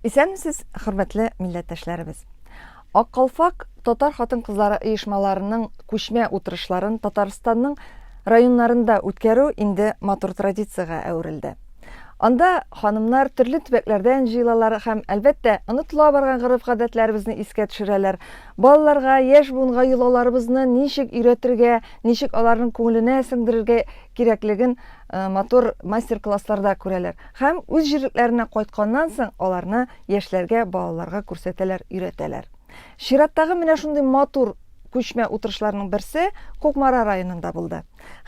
Исәнмесез, хөрмәтле милләттәшләребез. Ак калфак татар хатын-кызлары оешмаларының күчмә утырышларын Татарстанның районнарында үткәрү инде матур традициягә әверелде. Анда ханымнар төрле төбәкләрдән җыелалар һәм, әлбәттә, онытыла барган гореф-гадәтләребезне искә төшерәләр. Балаларга, яшь буынга йолаларыбызны ничек өйрәтергә, ничек аларның күңеленә сеңдерергә кирәклеген э, матур мастер-классларда күрәләр. Һәм үз җирлекләренә кайтканнан соң аларны яшьләргә, балаларга күрсәтәләр, өйрәтәләр. Чираттагы менә шундый матур күчмә утырышларның берсе Кукмара районында булды.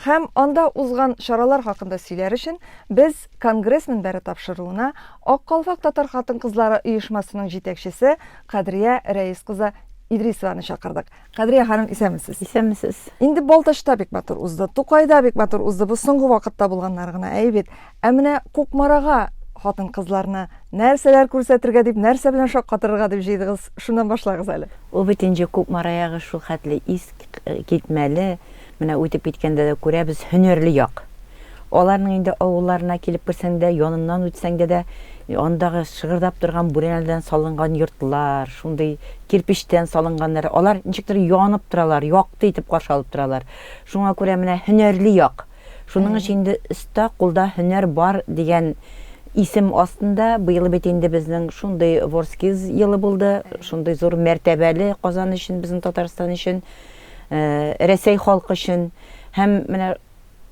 Һәм анда узган чаралар хакында сөйләр өчен без Конгресс мөнбәре тапшыруына Ак калфак татар хатын-кызлары оешмасының җитәкчесе Кадрия Рәис кызы Идрисованы чакырдык. Кадрия ханым, исәнмесез. Исәнмесез. Инде Балтачта бик матур узды, Тукайда бик матур узды. Бу соңгы вакытта булганнар гына, әй бит. Ә менә Кукмарага хатын-кызларны нәрсәләр күрсәтергә дип, нәрсә белән шаккатырырга дип җыйдыгыз? Шуннан башлагыз әле. Ул бит инде Кукмара ягы шул хәтле ис китмәле, менә үтеп киткәндә дә күрәбез, һөнәрле як. Аларның инде авылларына килеп керсәң дә, яныннан үтсәң дә дә, андагы шыгырдап торган бүрәнәдән салынган йортлар, шундый кирпечтән салынганнар, алар ничектер янып торалар, якты итеп каршы алып торалар. Шуңа күрә менә һөнәрле як. Шуның өчен инде өстә кулда һөнәр бар дигән исем астында быел бит инде безнең шундый WorldSkills елы булды, шундый зур мәртәбәле Казан өчен, безнең Татарстан өчен, э, Рәсәй халкы өчен. Һәм менә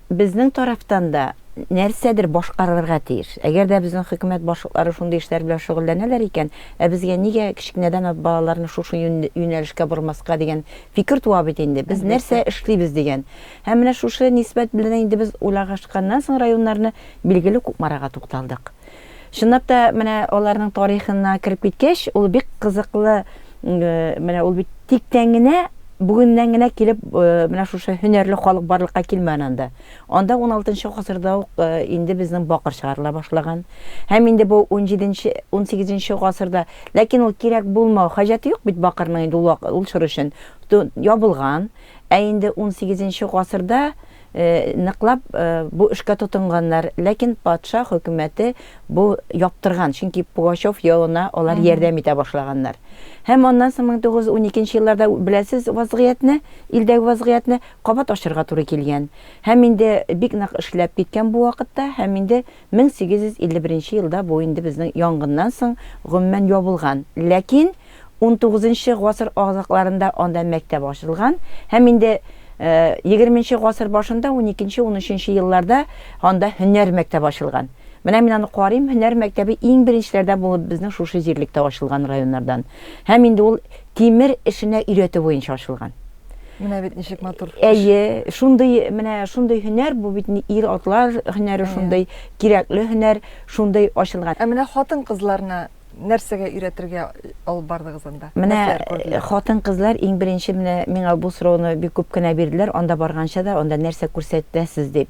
безнең тарафтан да нәрсәдер башкарылырга тиеш. Әгәр дә безнең хөкүмәт башлыклары шундый эшләр белән шөгыльләнәләр икән, ә безгә нигә кечкенәдән үк балаларны шушы юнәлешкә бормаска дигән фикер туа бит инде. Без нәрсә эшлибез дигән. Һәм менә шушы нисбәт белән инде без уйлашканнан соң районнарны, билгеле, Кукмарага тукталдык. Чынлап та, менә аларның тарихына кереп киткәч, ул бик кызыклы, менә ул бит тиктән генә, бүгеннән генә килеп, менә шушы һөнәрле халык барлыкка килмәгән анда. Анда 16 гасырда ук инде безнең бакыр чыгарыла башлаган. Һәм инде бу 17-нче, 18 гасырда, ләкин ул кирәк булмау, хаҗәте юк бит бакырның инде ул, ул чор өчен ябылган. Ә инде унсигезенче гасырда ныклап бу эшкә тотынганнар, ләкин патша хөкүмәте бу яптырган, чөнки Пугачев явына алар ярдәм итә башлаганнар. Һәм аннан соң 1912 елларда беләсез вазгыятьне, илдәге вазгыятьне кабат ачырга туры килгән. Һәм инде бик нык эшләп киткән бу вакытта, һәм инде 1851 елда бу инде безнең янгыннан соң гомумән ябылган. Ләкин Унтугызынчы гасыр азакларында анда мәктәп ачылган һәм инде егерменче гасыр башында, уникенче, унөченче елларда анда һөнәр мәктәбе ачылган. Менә мин аны карыйм, һөнәр мәктәбе иң беренчеләрдән булып безнең шушы җирлектә ачылган районнардан. Һәм инде ул тимер эшенә өйрәтү буенча ачылган. Менә бит ничек матур. Әйе, шундый, менә шундый һөнәр, бу бит ир-атлар һөнәре шундый, кирәкле һөнәр, шундый ачылган. Ә менә хатын-кызларны Нәрсәгә өйрәтергә алып бардыгыз анда? Менә хатын-кызлар иң беренче менә миңа бу сорауны бик күп кенә бирделәр, анда барганча да, анда нәрсә күрсәтәсез дип.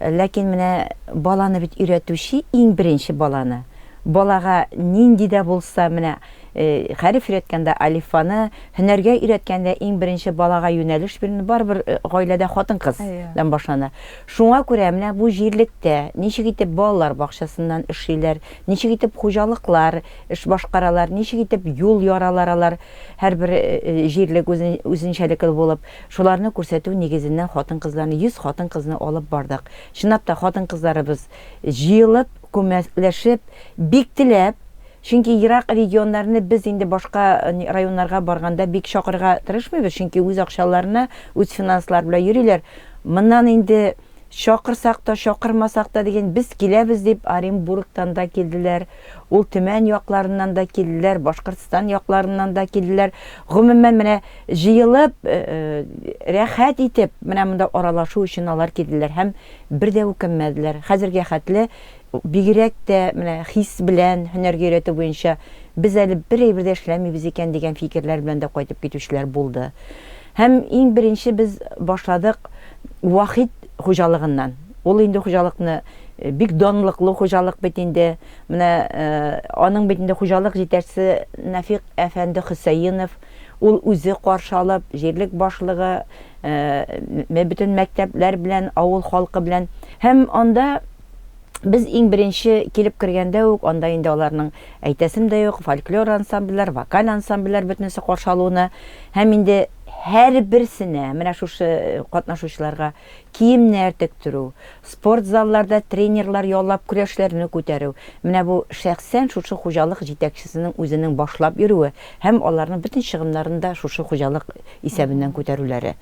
Ләкин менә баланы бит өйрәтүче иң беренче баланы. Балага нинди дә булса менә хәреф өйрәткәндә алифбаны, һөнәргә өйрәткәндә иң беренче балага юнәлеш бирүне барыбер гаиләдә хатын-кыздан башлана. Шуңа күрә менә бу җирлектә ничек итеп балалар бакчасыннан эшлиләр, Ничек итеп хуҗалыклар эш башкаралар, ничек итеп юл яралар алар, һәрбер җирлек үзенчәлекле булып, шуларны күрсәтү нигезеннән хатын-кызларны, 100 хатын-кызны алып бардык. Чынлап та хатын-кызларыбыз җыелып, күмәкләшеп, бик теләп, чөнки ерак регионнарны без инде башка районнарга барганда бик чакырырга тырышмыйбыз, чөнки үз акчаларына, үз финанслары белән йөриләр. Моннан инде Чакырсак та, чакырмасак та дигән, без киләбез дип Оренбургтан да килделәр, ул Төмән якларыннан да килделәр, Башкортстан якларыннан да килделәр. Гомумән, менә җыелып, рәхәт итеп, менә монда аралашу өчен алар килделәр һәм бер дә үкенмәделәр. Хәзергә хәтле бигрәк тә менә хис белән һөнәргә өйрәтү буенча без әле бер әйбер дә эшләмибез икән дигән фикерләр белән дә кайтып китүчеләр булды. Һәм иң беренче без башладык Вахит хуҗалыгыннан. Ул инде хуҗалыкны э, бик данлыклы хуҗалык бит инде. Менә э, аның бит инде хуҗалык җитәкчесе Нафик әфәнде Хөсәенов, ул үзе каршы алып, җирлек башлыгы, э, бөтен мәктәпләр белән, авыл халкы белән. Һәм анда Без иң беренче килеп кергәндә үк анда инде аларның әйтәсем дә юк, фольклор ансамбльләр, вокаль ансамбльләр бөтенесе каршы алуны һәм инде һәрберсенә менә шушы катнашучыларга киемнәр тектерү, спорт залларда тренерлар яллап көрәшләрне күтәрү, менә бу шәхсән шушы хуҗалык җитәкчесенең үзенең башлап йөрүе һәм аларның бөтен чыгымнарын да шушы хуҗалык исәбеннән күтәрүләре.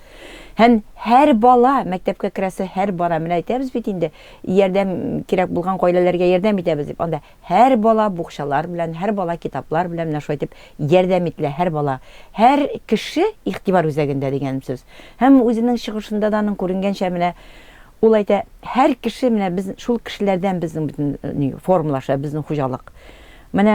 Һәм һәр бала, мәктәпкә керәсе һәр бала, менә әйтәбез бит инде, ярдәм кирәк булган гаиләләргә ярдәм итәбез дип. Анда һәр бала букчалар белән, һәр бала китаплар белән менә шулай итеп ярдәм ителә һәр бала. Һәр кеше игътибар үзәгендә дигән сүз. Һәм үзенең чыгышында да аның күренгәнчә менә ул әйтә, һәр кеше менә без шул кешеләрдән безнең бөтен ни формалаша безнең хуҗалык. Менә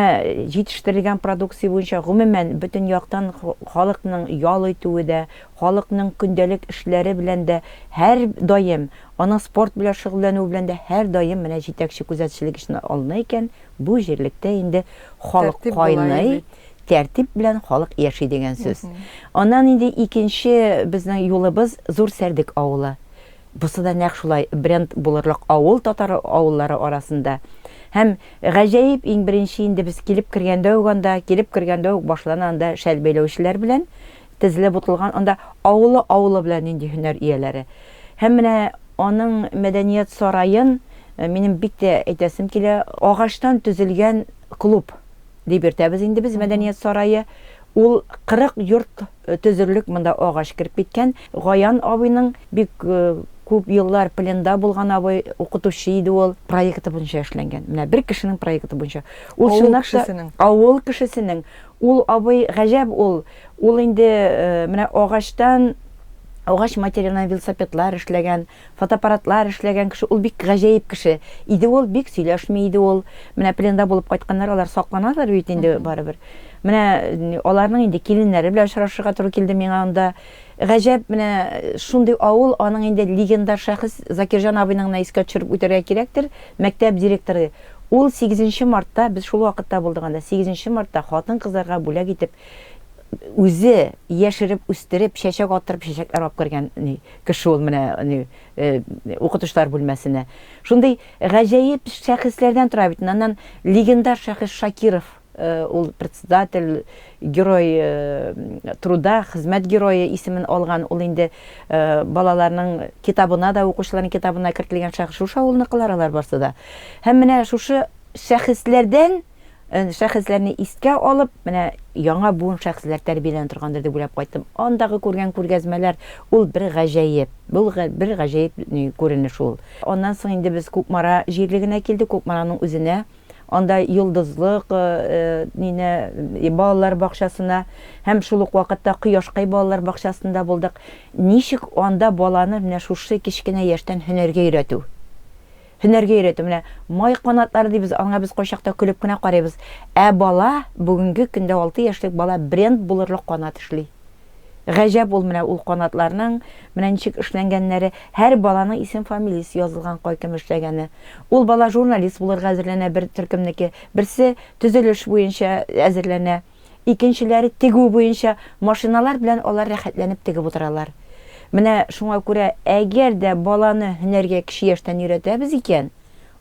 җитештерелгән продукция буенча гомумән бөтен яктан халыкның ял итүе дә, халыкның көндәлек эшләре белән дә һәр даим, аның спорт белән шөгыльләнүе белән дә һәр даим менә җитәкче күзәтчелек эченә алына икән, бу җирлектә инде халык кайный, тәртип белән халык яши дигән сүз. Аннан инде икенче безнең юлыбыз Зур Сәрдек авылы. Бусы да нәкъ шулай бренд булырлык авыл татар авыллары арасында. Һәм гаҗәеп иң беренче инде без килеп кергәндә үк анда, килеп кергәндә үк башлана анда шәл бәйләүчеләр белән тезелеп утырылган анда авылы-авылы белән нинди һөнәр ияләре. Һәм менә аның мәдәният сараен э, минем бик тә әйтәсем килә, агачтан төзелгән клуб дип йөртәбез инде без мәдәният сарае. Ул 40 йорт төзерлек монда агач кереп киткән. Гаян абыйның бик күп еллар пленда булган абый, укытучы иде ул, проекты буенча эшләнгән. Менә бер кешенең проекты буенча. Ул Авыл чынлап та кешесенең. авыл кешесенең. Ул абый гаҗәп ул. Ул инде менә агачтан агач материалыннан велосипедлар эшләгән, фотоаппаратлар эшләгән кеше, ул бик гаҗәеп кеше иде ул, бик сөйләшми иде ул. Менә пленда булып кайтканнар, алар сакланалар бит инде барыбер. Менә аларның инде киленнәре белән очрашырга туры килде миңа анда. Гаҗәп, менә шундый авыл, аның инде легендар шәхес Закирҗан абыйның гына искә төшереп үтәргә кирәктер, мәктәп директоры. Ул 8 мартта, без шул вакытта булдык анда, 8 мартта хатын-кызларга бүләк итеп үзе яшереп үстереп, чәчәк аттырып, чәчәкләр алып кергән ни, кеше ул менә ни, э, укытучылар бүлмәсенә. Шундый гаҗәеп шәхесләрдән тора бит. Аннан легендар шәхес Шакиров, э, ул председатель, герой э, труда, хезмәт герое исемен алган, ул инде э, балаларның китабына да, укучыларның китабына кертелгән шәхес. Шушы авылныкылар алар барсы да. Һәм менә шушы шәхесләрдән Шәхесләрне искә алып, менә яңа буын шәхесләр тәрбияләнә торгандыр дип уйлап кайттым. Андагы күргән күргәзмәләр, ул бер гаҗәеп, бу бер гаҗәеп күренеш ул. Аннан соң инде без Кукмара җирлегенә килдек, Кукмараның үзенә. Анда Йолдызлык нине балалар бакчасына һәм шул ук вакытта Кояшкай балалар бакчасында булдык. Ничек анда баланы менә шушы кечкенә яшьтән һөнәргә өйрәтү? Һөнәргә өйрәтү. Менә май канатлары дибез, аңа без кайчакта көлеп кенә карыйбыз. Ә бала, бүгенге көндә 6 яшьлек бала бренд булырлык канат эшли. Гаҗәп ул менә ул канатларның менә ничек эшләнгәннәре, һәр баланың исем-фамилиясе язылган кай кем эшләгәне. Ул бала журналист булырга әзерләнә бер төркемнеке, берсе төзелеш буенча әзерләнә. Икенчеләре тегү буенча машиналар белән алар рәхәтләнеп тегеп утыралар. Менә шуңа күрә, әгәр дә баланы һөнәргә кече яшьтән өйрәтәбез икән,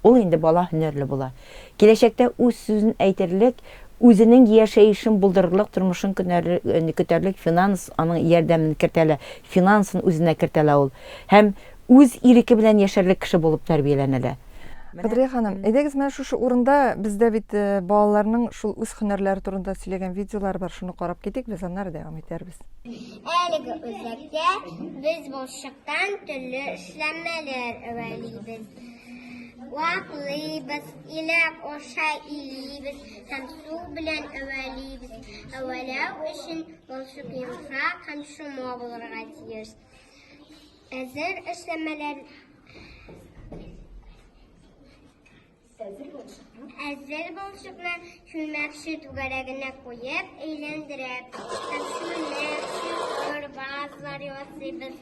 ул инде бала һөнәрле була. Киләчәктә үз сүзен әйтерлек, үзенең яшәешен булдырырлык, тормышын көтәрлек финанс аның ярдәмен кертә ала, финансын үзенә кертә ала ул. Һәм үз иреке белән яшәрлек кеше булып тәрбияләнә лә. Кадрия ханым, әйдәгез менә шушы урында бездә бит э, балаларның шул үз һөнәрләре турында сөйләгән видеолар бар, шуны карап китик, без аннары дәвам итәрбез. Әлеге үзәктә без балчыктан төрле эшләнмәләр әвәлибез. Ваклыйбыз, иләк аша илибез һәм су белән әвәлибез. Әвәләү өчен балчык йомшак һәм шома булырга тиеш. Әзер эшләмәләр Әзер балчыкны чүлмәкче түгәрәгенә куеп, әйләндерәбез һәм чүлмәк, чокыр, вазалар ясыйбыз.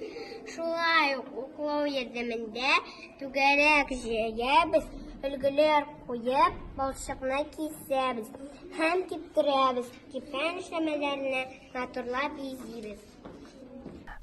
Шулай ук уклау ярдәмендә түгәрәк җәябез, өлгеләр куеп, балчыкны кисәбез һәм киптерәбез. Кипкән эшләмәләрне матурлап бизибез.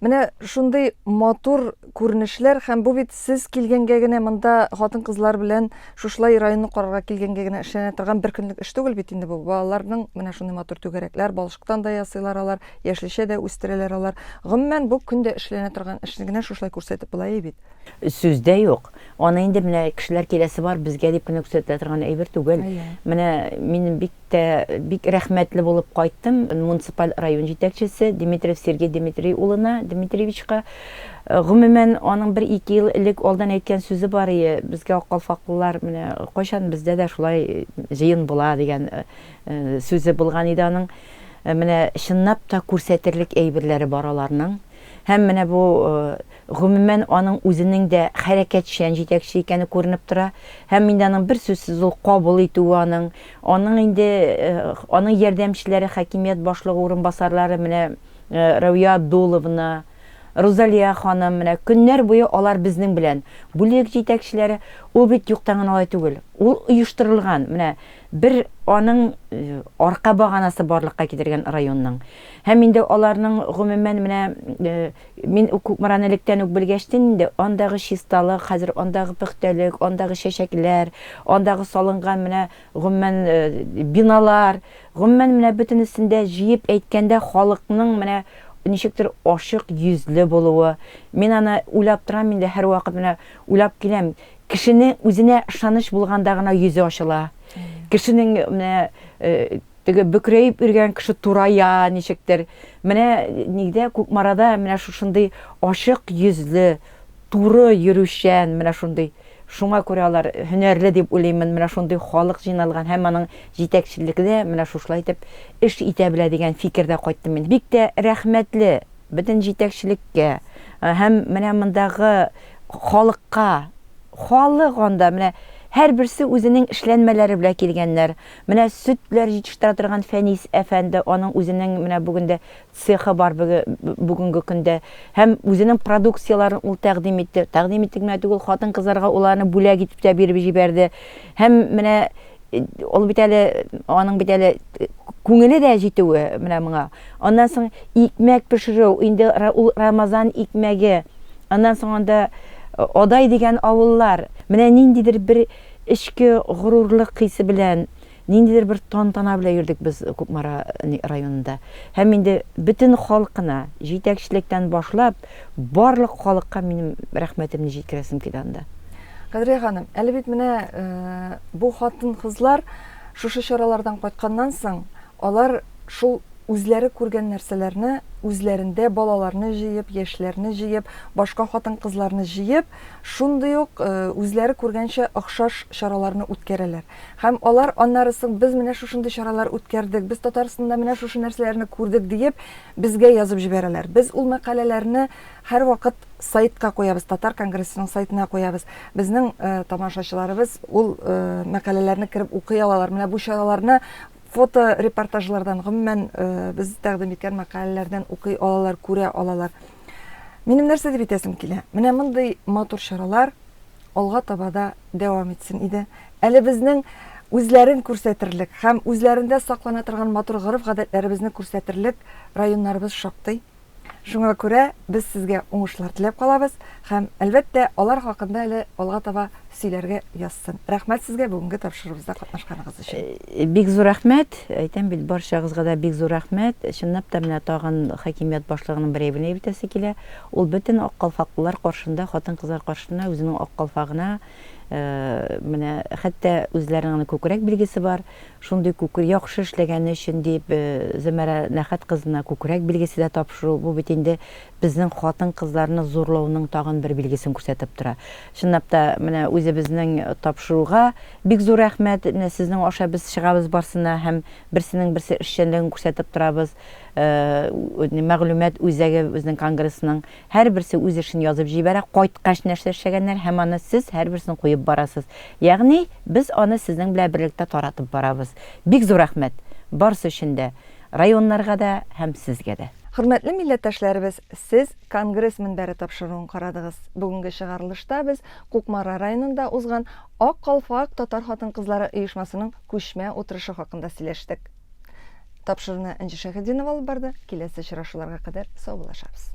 Менә шундый матур күренешләр һәм бу бит сез килгәнгә генә монда хатын-кызлар белән шушылай районны карарга килгәнгә генә эшләнә торган бер көнлек эш түгел бит инде бу. Балаларның менә шундый матур түгәрәкләр, балчыктан да ясыйлар алар, яшелчә дә үстерәләр алар. Гомумән, бу көндә эшләнә торган эшне генә шушылай күрсәтеп була бит. Сүз дә юк. Аны инде менә кешеләр киләсе бар безгә дип кенә күрсәтелә торган әйбер түгел. Менә мин бик тә бик рәхмәтле булып кайттым муниципаль район җитәкчесе Дмитриев Сергей Дмитрий улына, Дмитриевичка. Э, гомумән, аның бер-ике ел элек алдан әйткән сүзе бар ие, безгә аккалфаклылар менә кайчан бездә дә шулай җыен була дигән э, э, сүзе булган иде аның. Менә чынлап та күрсәтерлек әйберләре бар аларның. Һәм менә бу Гомумән, аның үзенең дә хәрәкәтчән җитәкче икәне күренеп тора. Һәм инде аның берсүзсез ул кабул итүе аның, аның инде аның ярдәмчеләре, хакимият башлыгы урынбасарлары менә Рәвия Абдулловна, Рузалия ханым, менә көннәр буе алар безнең белән. Бүлек җитәкчеләре, ул бит юктан гына алай түгел. Ул оештырылган, менә бер аның арка баганасы барлыкка китергән районның. Һәм инде аларның гомумән менә Мин Кукмараны электән үк белгәчтен инде, андагы чисталык, хәзер андагы пөхтәлек, андагы чәчәкләр, андагы салынган менә гомумән э, биналар, гомумән менә бөтенесендә җыеп әйткәндә халыкның менә ничектер ачык йөзле булуы. Мин аны уйлап торам инде һәрвакыт менә уйлап киләм. Кешенең үзенә ышаныч булганда гына йөзе ачыла. Кешенең менә э, Теге бөкрәеп йөргән кеше турая ничектер. Менә нигдә Кукмарада менә шушындый ачык йөзле, туры йөрүчән, менә шундый. Шуңа күрә алар һөнәрле дип уйлыймын. Менә шундый халык җыйналган һәм аның җитәкчелеге дә менә шушылай итеп эш итә белә дигән фикердә кайттым мин. Бик тә рәхмәтле бөтен җитәкчелеккә һәм менә мондагы халыкка. Халык анда менә һәрберсе үзенең эшләнмәләре белән килгәннәр. Менә сөтләр җитештерә торган Фәнис әфәнде, аның үзенең менә бүген дә цехы бар бүгенге көндә. Һәм үзенең продукцияләрен ул тәкъдим итте. Тәкъдим итте генә түгел, хатын-кызларга ул аны бүләк итеп тә биреп җибәрде. Һәм менә ул бит әле, аның бит әле күңеле дә җитүе менә моңа. Аннан соң икмәк пешерү, инде ул Рамазан икмәге. Аннан соң анда Адай дигән авыллар. Менә ниндидер бер эчке горурлык хисе белән, ниндидер бер тантана белән йөрдек без Кукмара районында. Һәм инде бөтен халкына, җитәкчелектән башлап, барлык халыкка минем рәхмәтемне җиткерәсем килә анда. Кадрия ханым, әле бит менә бу хатын-кызлар шушы чаралардан кайтканнан соң, алар шул үзләре күргән нәрсәләрне үзләрендә балаларны җыеп, яшьләрне җыеп, башка хатын-кызларны җыеп, шундый ук үзләре күргәнчә охшаш чараларны үткәрәләр. Һәм алар аннары соң без менә шушындый чаралар үткәрдек, без Татарстанда менә шушы нәрсәләрне күрдек диеп, безгә язып җибәрәләр. Без ул мәкаләләрне һәрвакыт сайтка куябыз, Татар конгрессының сайтына куябыз. Безнең тамашачыларыбыз ул мәкаләләрне кереп укый алалар. Менә бу чараларны фото-репортажлардан, гомумән, без тәкъдим иткән мәкаләләрдән укый алалар, күрә алалар. Минем нәрсә дип әйтәсем килә? Менә мондый матур чаралар алга таба да дәвам итсен иде. Әле безнең үзләрен күрсәтерлек һәм үзләрендә саклана торган матур гореф-гадәтләребезне күрсәтерлек районнарыбыз шактый. Шуңа күрә без сезгә уңышлар теләп калабыз һәм, әлбәттә, алар хакында әле алга таба сөйләргә язсын. Рәхмәт сезгә бүгенге тапшыруыбызда катнашканыгыз өчен. Э, бик зур рәхмәт. Әйтәм бит, барчагызга да бик зур рәхмәт. Чынлап та менә тагын хакимият башлыгының бер әйберне әйтәсе килә. Ул бөтен ак калфаклылар каршында, хатын-кызлар каршында үзенең ак калфагына э, менә хәтта үзләренең күкрәк билгесе бар. Шундый күкр яхшы эшләгәне өчен дип, Зөмәрә Нәхәт кызына күкрәк билгесе дә тапшыру, бу бит инде безнең хатын-кызларны зурлауның тагын бер билгесен күрсәтеп тора. Чынлап та, менә үзебезнең тапшыруга бик зур рәхмәт, менә сезнең аша без чыгабыз барсына һәм берсенең берсе эшчәнлеген күрсәтеп торабыз. Мәгълүмат үзәге безнең конгрессның Һәрберсе үз эшен язып җибәрә, кайткач нәрсә эшләгәннәр һәм аны сез һәрберсен куеп барасыз. Ягъни, без аны сезнең белән берлектә таратып барабыз. Бик зур рәхмәт! Барысы өчен дә, районнарга да һәм сезгә дә. Хөрмәтле милләттәшләребез, сез Конгресс мөнбәре тапшыруын карадыгыз. Бүгенге чыгарылышта без Кукмара районында узган Ак калфак татар хатын-кызлары оешмасының күчмә утырышы хакында сөйләштек. Тапшыруны Энҗе Шәйхетдинова алып барды. Киләсе очрашуларга кадәр саубуллашабыз.